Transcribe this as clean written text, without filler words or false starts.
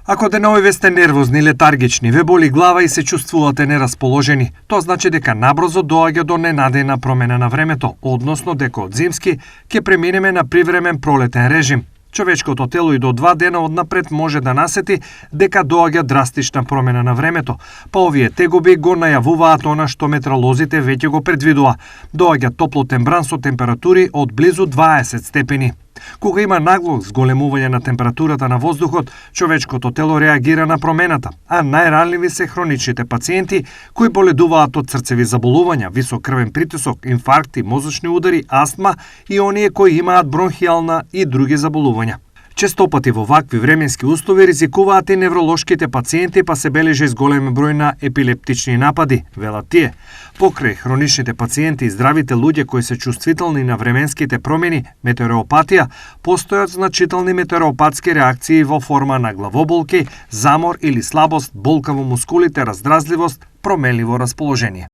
Ако денови сте нервозни, летаргични, ве боли глава и се чувствувате нерасположени, тоа значи дека набрзо доаѓа до ненадејна промена на времето, односно дека од зимски ќе преминеме на привремен пролетен режим. Човечкото тело и до 2 дена однапред може да насети дека доаѓа драстична промена на времето, па овие тегоби го најавуваат она што метеоролозите веќе го предвидува. Доаѓа топлотен бран со температури од близу 20 степени. Кога има нагло зголемување на температурата на воздухот, човечкото тело реагира на промената, а најранливи се хроничните пациенти кои боледуваат од срцеви заболувања, висок крвен притисок, инфаркти, мозочни удари, астма и оние кои имаат бронхијална и други заболувања. Честопати во вакви временски услови ризикуваат и невролошките пациенти, па се бележи зголем број на епилептични напади, велат тие. Покрај хроничните пациенти и здравите луѓе кои се чувствителни на временските промени, метеоропатија, постојат значителни метеоропатски реакции во форма на главоболки, замор или слабост, болка во мускулите, раздразливост, променливо расположение.